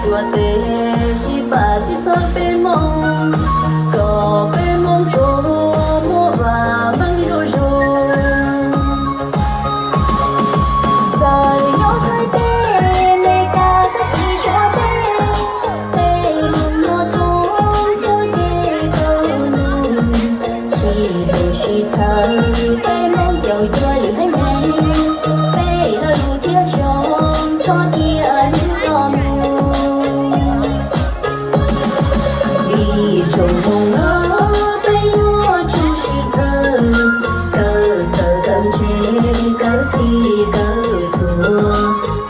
Tuav tes sib pab sib txhawb peb Hmoob, kom peb Hmoob tsuas muaj vam meej zuj zus. Txawm nyob Thaib teb, Meskas, Fab Kis, Suav teb, peb Hmoob nyob thoob txhua caij txhua ntu. Sib hlub sib txhawb peb Hmoob caum cuag lwm haiv neeg, peb lo lus thiab zoo txhob cia nws ploj mus. Ib tsoom Hmoob no peb yuav tsum sib txhawb, kawm txawj kawm ntse, kawm txhij kawm txhua.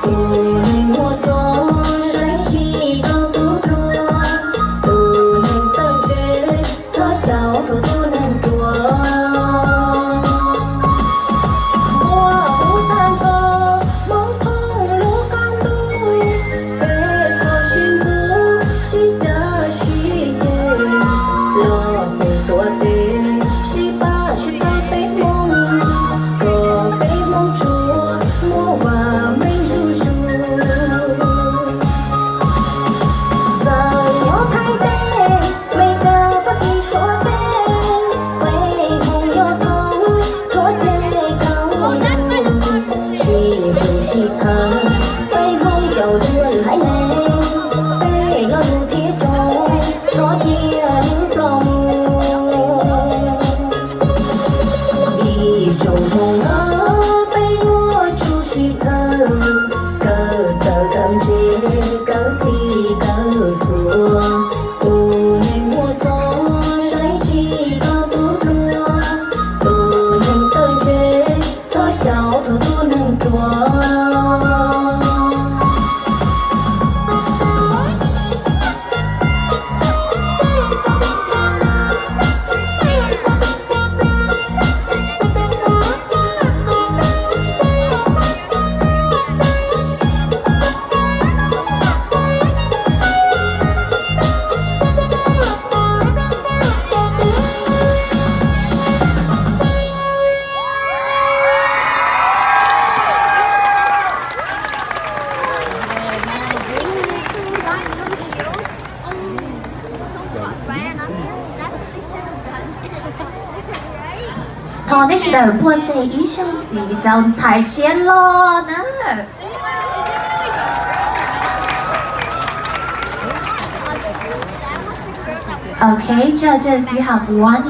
Tus neeg muaj txoj saib tsis taus tus hluas, tus neeg txawj ntse txhob xyaum thuam tus neeg ruam. Muaj kuv tag nrho Hmoob thoob lub qab ntuj, peb txhob sib ntxub sib cav sib ceg, los mus tuav tes sib pab sib txhawb peb Hmoob, kom peb Hmoob tsuas muaj vam meej zuj zus. Txawm nyob Thaib teb, Meskas, Fab Kis, Suav teb, peb Hmoob nyob thoob txhua caij txhua ntu. Sib hlub sib txhawb peb Hmoob caum cuag lwm haiv neeg, peb lo lus thiab zoo txhob cia nws ploj mus. Ib tsoom Hmoob no peb yuav tsum sib txhawb, kawm txawj kawm ntse, kawm txhij kawm txhua. Tus neeg muaj txoj saib tsis taus tus hluas, tus neeg txawj ntse txhob xyaum thuam tus neeg ruam. Thov nej sawv daws npuaj tes ib zaug ntxiv rau ntxhais siab loj na. Okay, judges, you have one